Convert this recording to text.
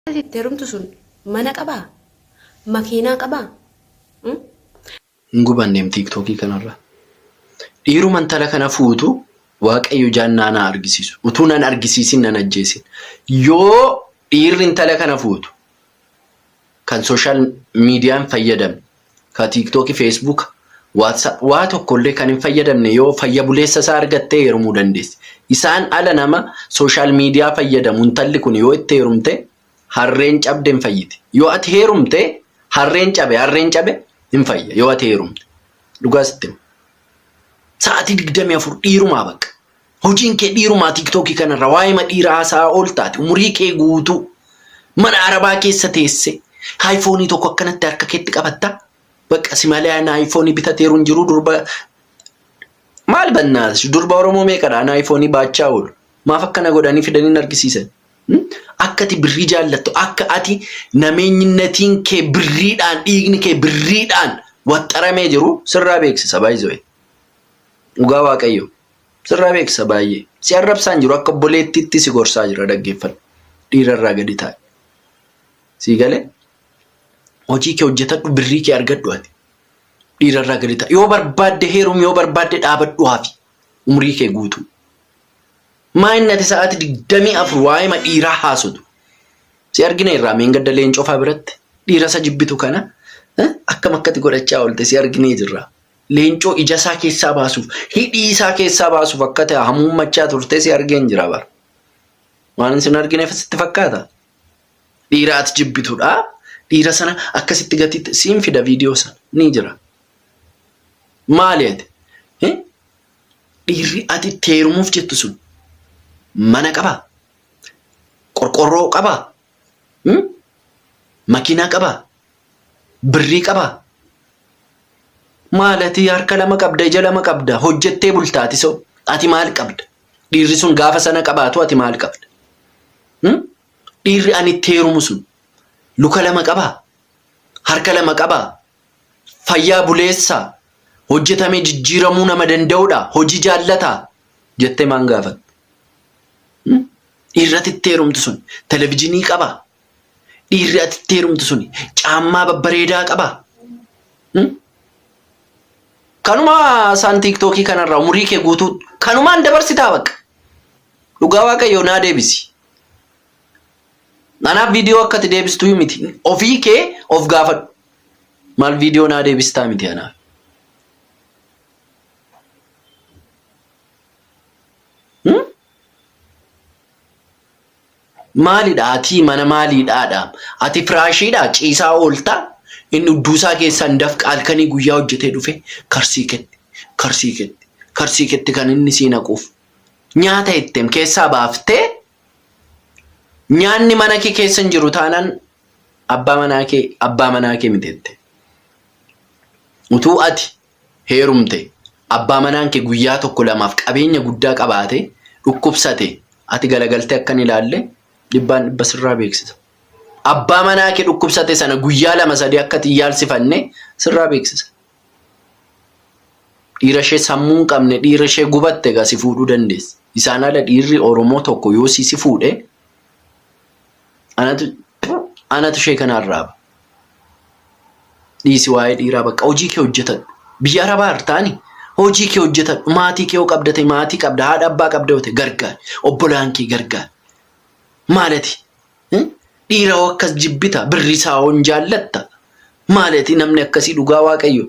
Ati itti heerumtu sun mana qabaa? Makiinaa qabaa? Hin gubanneem tiiktookii kanarra. Dhiiruma intala kana fuutu waaqayyo jaan naa naa argisiisu. Utuu nan argisiisin nan ajjeesin. Yoo dhiirri intala kana fuutu kan sooshaal miidiyaa hin fayyadamne, ka tiiktookii, feesbuuka, waatsaap waa tokkollee kan hin fayyadamne yoo fayya buleessa isaa argattee heerumuu dandeessi. Isaan ala nama sooshaal miidiyaa fayyadamu intalli kun yoo itti heerumte harreen cabde hin fayyiti. Yoo ati heerumte harreen cabe harreen cabe hin fayya yoo ati heerumte. Dhugaa sitti hima. Sa'aatii 24 dhiirumaa bakka. Hojiin kee dhiirumaa tiiktookii kanarra waa'ee dhiiraa haasa'aa ooltaati. Umurii kee guutuu mana arabaa keessa teesse haayifoonii tokko akkanatti harka keetti qabatta. Bakka si malee ani haayifoonii bitateeru hin jiru durba maal bannaas durba Oromoo meeqadha ani haayifoonii baachaa oolu. Maaf akkana godhanii fidanii hin argisiisan? Akka ati birrii jaallattu akka ati nameenyinnatiin kee birriidhaan dhiigni kee birriidhaan waxxaramee jiru sirraa beeksisa baay'ee. Dhugaa Waaqayyo. Sirraa beeksisa baay'ee. Si arrabsaa hin jiru akka obboleettiitti si gorsaa jira dhaggeeffadhu. Dhiirarraa gadi taa'i. Sii galee? Hojii kee hojjetadhu birrii kee argadhu ati. Dhiirarraa gadi taa'i. Yoo barbaadde heerumi yoo barbaadde dhaabadhu hafi. Umrii kee guutuu. Maa inni ati sa'aati 24 waa'ee dhiiraa haasotu. Si argina irraa meengadda leencoo fa'aa biratti dhiira isa jibbitu kana akkam akkati godhachaa oolte si arginee jirra. Leencoo ija isaa keessaa baasuuf, hidhii isaa keessaa baasuuf akka ta'e hamuummachaa turte si argeen jira bara. Waan isin argineef sitti fakkaata. Dhiira ati jibbitudha. Dhiira sana akkasitti gatiitti siin fida viidiyoo sana ni jira. Maali ati? Dhiirri ati itti heerumuuf jettu sun mana qabaa? Qorqorroo qabaa? Makiinaa qabaa? Birrii qabaa? Maal ati harka lama qabda, ija lama qabda, hojjettee bulta ati soo. Ati maal qabda? Dhiirri sun gaafa sana qabaatu ati maal qabda? Dhiirri ani itti heerumu sun luka lama qabaa? Harka lama qabaa? Fayyaa buleessaa? Hojjetamee jijjiiramuu nama danda'udha? Hojii jaallataa? Jettee maan gaafatta? Dhiirri ati itti heerumtu sun televizyiinii qabaa? Dhiirri ati itti heerumtu sun caammaa babbareedaa qabaa? Kanuma isaan tiiktookii kanarraa umurii kee guutuu kanumaan dabarsitaa bakka. Dhugaa Waaqayyoo naa deebisi. Anaaf viidiyoo akka ati deebistu miti. Ofii kee of gaafadhu. Maal viidiyoo naa deebistaa miti anaaf. Maalidha ati mana maaliidhaadha? Ati firaashiidha ciisaa oolta inni udduusaa keessaan dafqa halkanii guyyaa hojjetee dhufe karsii ketti karsii ketti karsii ketti kan inni sii naquuf nyaata ittem keessaa baaftee nyaanni mana kee keessa hin jiru taanaan abbaa manaa kee abbaa manaa kee miti jette. Utuu ati heerumte abbaa manaan kee guyyaa tokko lamaaf qabeenya guddaa qabaate dhukkubsate ati galagaltee akka hin ilaalle dhibbaan dhibba sirraa beeksisa. Abbaa manaa kee dhukkubsate sana guyyaa lama sadii akka ati hin yaalsifanne sirraa beeksisa. Dhiira ishee sammuu hin qabne dhiira ishee gubatte egaa si fuudhuu dandeessi. Isaan ala dhiirri Oromoo tokko yoo si si fuudhe anatu anatu ishee kana arraaba. Dhiisi waa'ee dhiiraa bakka hojii kee hojjetadhu. Biyya Arabaa irtaani hojii kee hojjetadhu. Maatii kee yoo qabda ta'e maatii qabda haadha abbaa qabda yoo ta'e gargaari. Obbolaan kee gargaari. Maalati dhiira hoo akkas jibbita birri isaa hoo hin jaallatta. Maalati namni akkasii dhugaa waaqayyo.